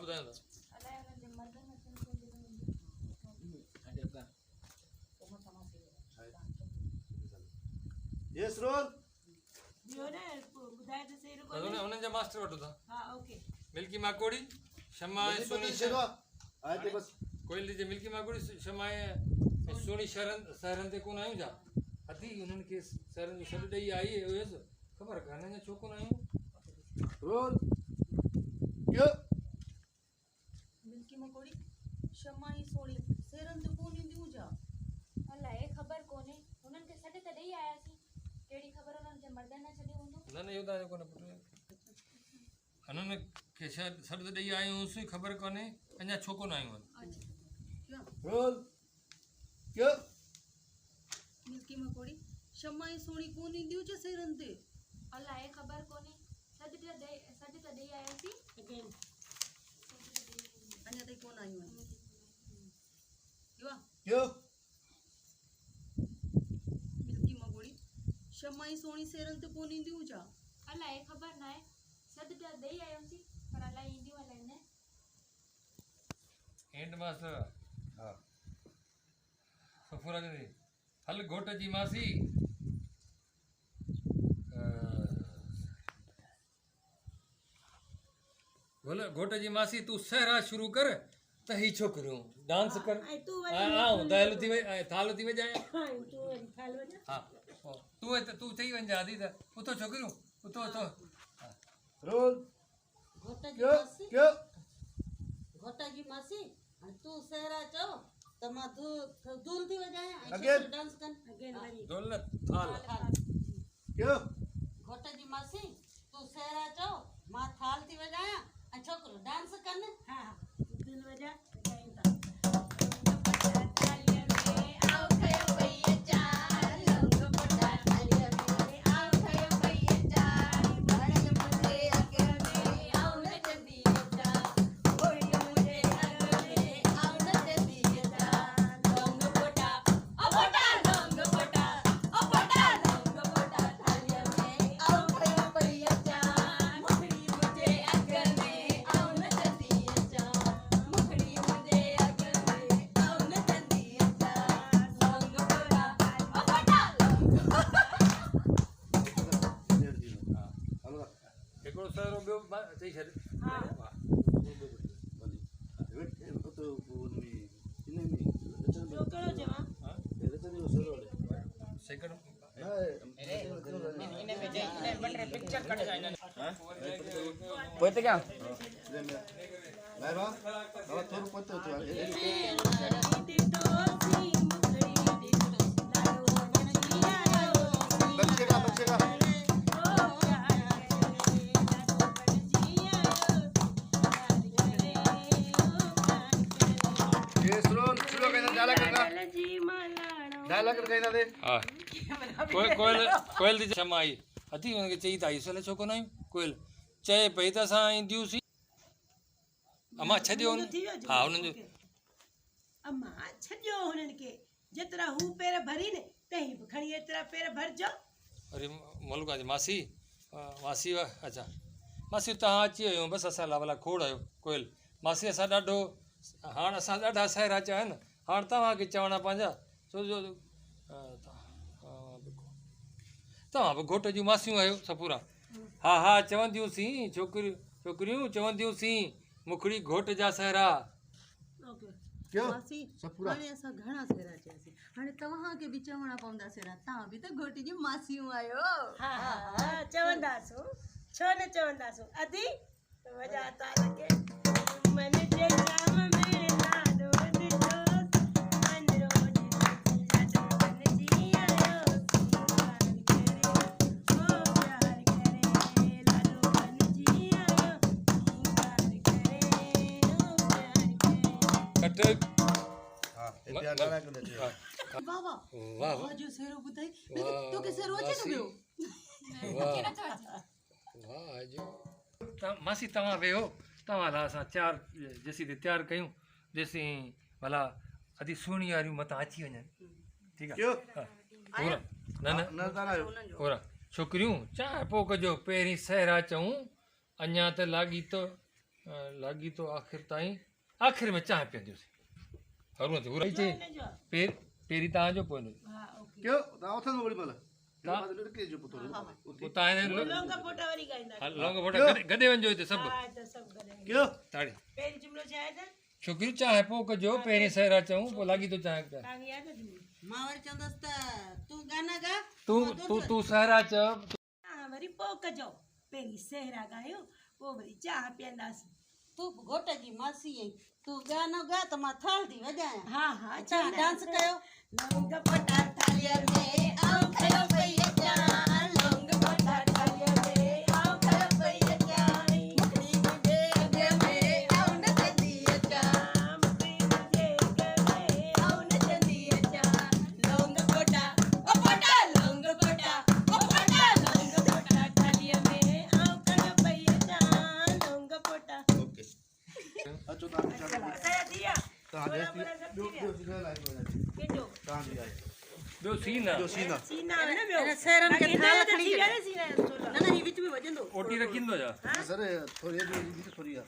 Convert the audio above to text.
ٻڌايو ٿا. الائي انهن جي مردن اچن ڪونه ڏنو هوندو. يس رول. ٻيو نه ٻڌائي ته سهي رڳو. انهن جا ماسٽر وٺو ٿا. ها اوڪي. ملڪي ماڪوڙي، شمع ۽ سهڻي آهي تي بس. ڪوئل جي ملڪي ماڪوڙي، شمع ۽ سهڻي شهرن سهرن تي ڪونه آيون ڇا؟ ادي انهن کي سهرن جو سڏ ڏئي آئي هيس، خبر ڪانه اڃا ڇو ڪونه آيون. رول. ڪيو. ملڪي مڪوڙي، شمع ۽ سهڻي سهرن تي ڪونه اينديون ڇا؟ الائي خبر ڪونهي، هنن کي سڏ ته ڏئي آياسين، ڪهڙي خبر انهن جي مردن نه ڇڏيو هوندو. نه نه اهو ته آيو ڪونه پٽ. هنن کي سڏ ته ڏئي آيو هوس، خبر ڪونهي اڃا ڇو ڪونه آيون آهن. رول. ڪيو. ملڪي مڪوڙي، شمع ۽ سهڻي ڪونه اينديون ڇا سهرن تي؟ الائي خبر ڪونهي، سڏ ته ڏئي آياسين. اڃا تائين ڪونه آيون آهن. ڪيو آ؟ ڪيو. ملڪي مگوڙي، شمع ۽ سهڻي سيرن تي ڪونه اينديون ڇا؟ الائي خبر ناهي، سڏ ته ڏئي آيوسين پر الائي اينديون الائي نه. هيڊ ماستر ها. صفورا چوندي هل گهوٽ جي ماسي. گهوٽ جي ماسي تون سهرا شروع ڪر ته هي ڇوڪريون ڊانس ڪر آئون دهل ٿي ٿال ٿي وڄايان ها تون تون چئي وڃ ادي ته اٿو ڇوڪريون اٿو اٿو. رول. گهوٽ جي ماسي گهوٽ جي ماسي تون سهرا چئو ته مان دول ٿي وڄايان ۽ ڇوڪريون ڊانس ڪن. دول نه ٿال. ڪيو. گهوٽ جي ماسي تون سهرا چئو مان ٿال ٿي وڄايان ۽ ڇوڪريون ڊانس ڪن. ها ها دول وڄا وڄايون ٿا. هڪڙو سهرو ٻيو چئي ڇڏ. ها. ٻيو ڪهڙو چوان؟ سيڪنڊ پوئتي ڪيان. ها ڪوئل ڪوئل ٿي شمع آئي ادي هن کي چئي ته آئي سو ڇو ڪونه آيون ڪوئل چئي پئي ته اسان اينديونسين امان ڇڏيو ها هنن جو امان ڇڏيو هنن کي جيترا هو پير ڀرين تهين به کڻي ايترا پير ڀرجو. وري ملڪا جي ماسي ماسي اڇا ماسي تهان اچي ويون بس اسان لاء ڀلا کوڙ آهيو ڪوئل ماسي اسان ڏاڍو هاڻ اسان ڏاڍا سهرا چيا آهن هاڻ توهان کي چوڻا پنهنجا ڇو جو توهان به گهوٽ جون ماسيون آهيو سپورا ها ها چونديون سين ڇوڪريون ڇوڪريون چونديون سين مکڙي گهوٽ جا سهرا. ڪيو ماسي سپورا. هاڻي اسان گهڻا سهرا چياسين هاڻي توهان کي به چوڻا پوندا سهرا توهان به ته گهوٽ جون ماسيون آهيو. ها ها چونداسون ڇو نه چونداسون ادي وڄا تال کي من جي جام ۾ لاڏو ڏٺوس منرو ڏٺوس لاڏو بنجي آيوس پيار ڪري او پيار ڪري لاڏو بنجي آيو پيار ڪري او پيار ڪري. ڪٽ. ها هتي آ ڳالهائي ڪندي اچي. واھ واھ واھ واھ جو سهرو ٻڌائي توکي سهرو اچي ٿو پيو. واھ واھ جو. ماسي توهان ويهو توهان لاء اسان چار جيسين تائين تيار ڪيون جيسين ڀلا ادي سهڻي واريون متان اچي وڃن ٺيڪ آ ڪيو. پورا نه نه نه ڳالهايو. پورا ڇوڪريون چانهه پوء ڪجو پهرين سهرا چئون اڃا ته لاڳيتو لاڳيتو آخر تائين آخر ۾ چانهه پيئنديونسين. هرون ٿي هورائي چئي پير پهرين توهان جو پوء هن جو. ڪيو توهان اٿندو اوڏي مهل پوء توهان هن لونگ ڦوٽا وري ڳائيندا. ها لونگ ڦوٽا گڏي وڃجو هتي سڀ. ها هتي سڀ گڏي. ڪيو تاڙي. پهرين جملو ڇا آهي ته؟ ڇوڪريون چانهه پوء ڪجو پهرين سهرا چئون پوء لاڳيتو چانهه پيا. توهان کي ياد آهي جملو؟ مان وري چوندس ته تون گانا ڳاء. تون تون تون سهرا چئو. چانهه وري پوء ڪجو پهرين سهرا ڳايو پوء وري چانهه پيئنداسين. تون به گهوٽ جي ماسي آهين تون گانو ڳاء ته مان ٿال ٿي وڄايان. ها ها توهان ڊانس ڪيو. لونگ ڦوٽا ٿالهيء ۾ آئون کيو پئي اچان لونگ ڦوٽا ٿالهيء ۾ آئون کيو پئي اچان مکڙي منهنجي اڳ ۾ آئون نچندي اچان مکڙي منهنجي اڳ ۾ آئون نچندي اچان لونگ ڦوٽا او ڦوٽا لونگ ڦوٽا او ڦوٽا لونگ ڦوٽا ٿالهيء ۾ آئون کيو پئي اچان لونگ ڦوٽا. اوڪي اچو توهان کي چانهه اسان جا ٿي ويا توهان سولا مولا سڀ ٿي ٻيو ويا ٻيو سينيئر آهي ڪنهن جو توهان جي آهي ٻيو سين آ ٻيو سين آ سين آ نه ٻيو هن سهرن کي باقي هن ٿال جو ته کڻي ٿي ويا ڇڏ. نه سين جا سولا نه نه هي وچ ۾ وڄندو. اوٽي رکيندو جا سر ٿوري ايڏي ٿوري آ.